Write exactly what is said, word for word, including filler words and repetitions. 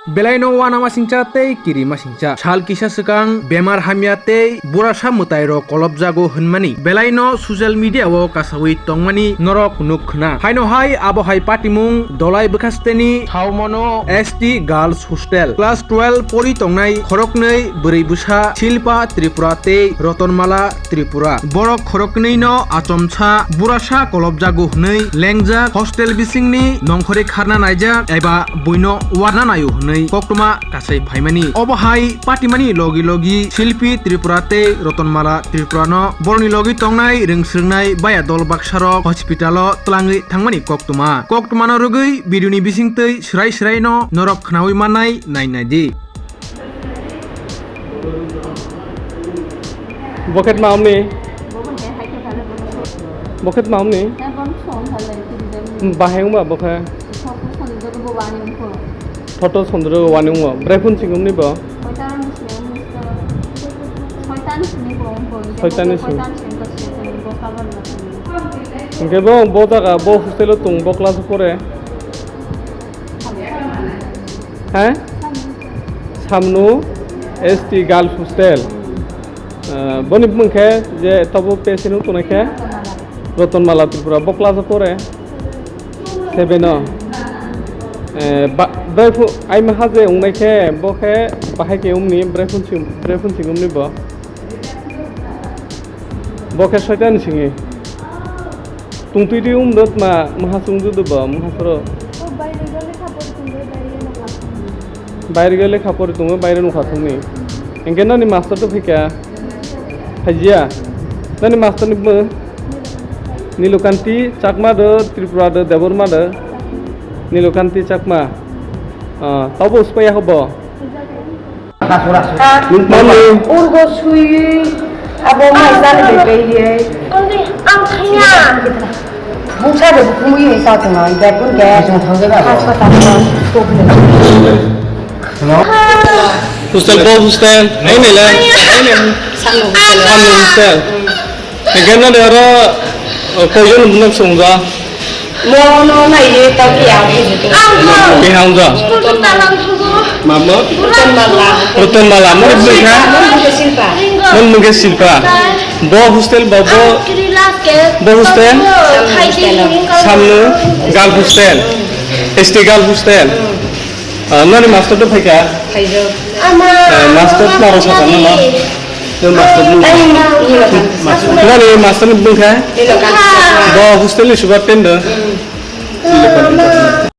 Belaino uanamasingcha tei kirimasingcha. Sal kisa swkang bemar hamya tei burasa mwtairok kolopjago hwnmani belaino social media-o kasawi tongmani norok nuk khna. Haino hai abo hai patimung Dolai bwkhasteni Thaumano S T Girls Hostel. Class twelve pori tongnai khoroknwi bwrwi bwsa Shilpa Tripura tei Rotonmala Tripura. Borok khoroknwino achomsa burasa kolopjago hwnwi lengjak hostel bisingni nongkhorwi kharna naijak eba buino warna naio hwnwi koktwma kasai phaimani. Obo hai patimani logi logi Shilpi Tripura tei Rotonmala Tripurano borokni logi tongnai rwngsrwngnai baya dol baksarok hospitalo twlangwi thangmani koktwma. Koktwmano rwgwi video ni bisingtwi swrai swraino norok khnaui mannai nai nai di. Bokhet ma omni? Bokhet ma omni? Bahai wngba bokhe? Photo sondro wani wngo. Brai phun sing omni bo? Soitani sing. Hingke bo, bo jaga, bo hostel o tung, bo class o pore? He? Samnu S T Girls Hostel. Ah, boni bumung khe je tobo page nung tongnai khe Rotonmala Tripura. Bo class o pore? Seven o. Eh, ba-, bai phu-, ai maha je wngnai khe, bo khe bahai khe wngni, brai phun sing, brai phun sing wngni bo. Bo khe soitani singwi. Tungtwi twi wng dot ma, maha chwng dot ba, maha soro. O baire gale kha pori tongwi, baire no kha thangni. Baire gale kha pori tongwi, baire no kha thangni. Hingke nani master to phika. Phaijiya. Nani master ni bumung? Nilokanti Chakma do, Tripura do, Debbarma do? Nilokanti Chakma. Ah, tabo uspai ya hobo? Mami. Urgo sui abo mai jani bebe ye. Ang thanya. Buksa de bukung ye sa tong na, ge kun ge. Hospital. Hostel bo hostel. Ai mela. Sanu hostel. Hostel. Hingke nani oro, o, koijon nok songja? Mono naiye ta ki ang buji to. Ang to. Ke hangja? School to talang thugo. Mamo? Roton Mala. Roton Mala. Moni bwkha? Moni bwkha Silpa. Moni bwkha Silpa. Bo hostel ba bo? Ang kiri last ke. Bo hostel? Khai kiri. Samnu girl hostel. S T girl hostel. Ah, nani master to phaikha? Phaijak. Ama, eh, master taro saka nana? Nani master ni? Ai, Nilokanti. Nani master ni bwkha? Nilokanti. Bo hostel ni superintendent? Mm. Nilokanti.